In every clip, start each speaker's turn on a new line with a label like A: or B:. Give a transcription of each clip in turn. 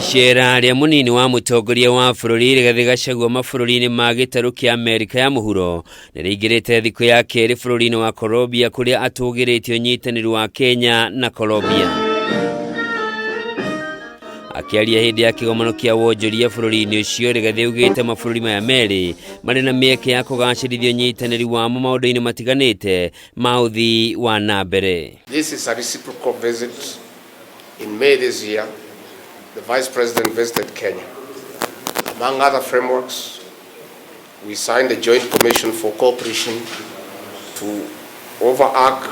A: Icera rĩa mũnini wa mũtongoria wa bũrũri Rigathĩ Gachagua mabũrũri-inĩ ma gĩtarũ kĩa Amerika ya mũhuro nĩ rĩingĩrĩte thikũ ya kerĩ bũrũri-inĩ wa Colombia kũrĩa atũgĩrĩtie ũnyitanĩri wa Kenya na Colombia. Akĩaria hĩndĩ ya kĩgomano kĩa wonjoria bũrũri-inĩ ũcio, Rigathĩ augĩte mabũrũri maya merĩ marĩ na mĩeke ya kũgacĩrithia ũnyitanĩri wamo maũndũ-inĩ matiganĩte ma ũthii wa na mbere.
B: This is a reciprocal visit. In May this year, the Vice President visited Kenya. Among other frameworks, we signed a joint commission for cooperation to overarch,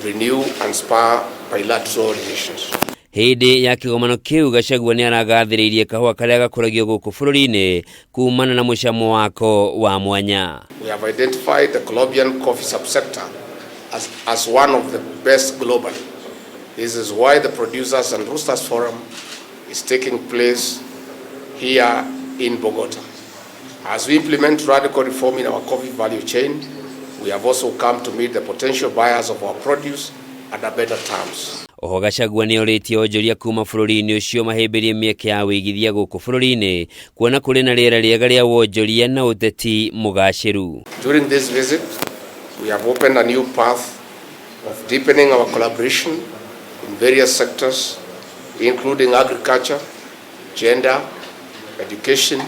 B: renew and spur bilateral relations.
A: Hĩndĩ ya kĩgomano kĩu Gachagua nĩ aragathĩrĩirie kahũa karĩa gakũragio gũkũ bũrũri-inĩ kumana na mũcamo wako wa mwanya.
B: We have identified the Colombian coffee subsector as one of the best globally. This is why the Producers and Roasters Forum is taking place here in Bogota. As we implement radical reform in our coffee value chain, we have also come to meet the potential buyers of our produce at a better terms.
A: Oho Gachagua nĩ orĩtie onjoria kuma bũrũri-inĩ ũcio mahĩmbĩrie mĩeke ya wĩigithia gũkũ bũrũri-inĩ kuona kũrĩ na rĩera rĩega rĩa wonjoria na ũteti mũgacĩru.
B: During this visit, we have opened a new path of deepening our collaboration in various sectors, including agriculture, gender, education,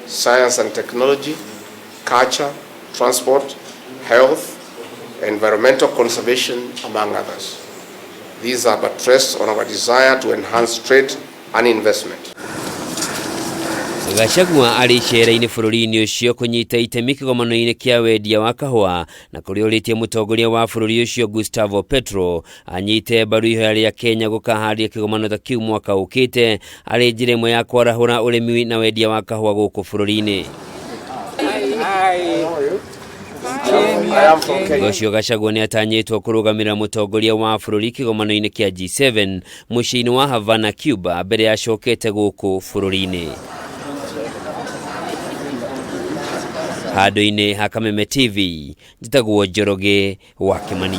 B: science and technology, culture, transport, health, environmental conservation, among others. These are buttressed on our desire to enhance trade and investment.
A: Gachagua arĩ icera-inĩ bũrũri-inĩ ũcio kũnyita itemi kĩgomano-inĩ kĩa wendia wa kahũa na kũrĩa ũrĩtie mũtongoria wa bũrũri ũcio Gustavo Petro anyite mbaru ihoya rĩa Kenya gũkaharĩria kĩgomano ta kĩu mwaka ũkĩte arĩ njĩra ĩmwe ya kwarahũra ũrĩmi na wendia wa kahũa gũkũ bũrũri-inĩ. Thutha ũcio Gachagua nĩ atanyĩtwo kũrũgamĩrĩra mũtongoria wa bũrũri kĩgomano-inĩ kĩa G7 mũciĩ-inĩ wa Havana, Cuba mbere acokete gũkũ bũrũri-inĩ. Handũ-inĩ ha Kameme TV, njĩtagwo Njoroge wa Kĩmani.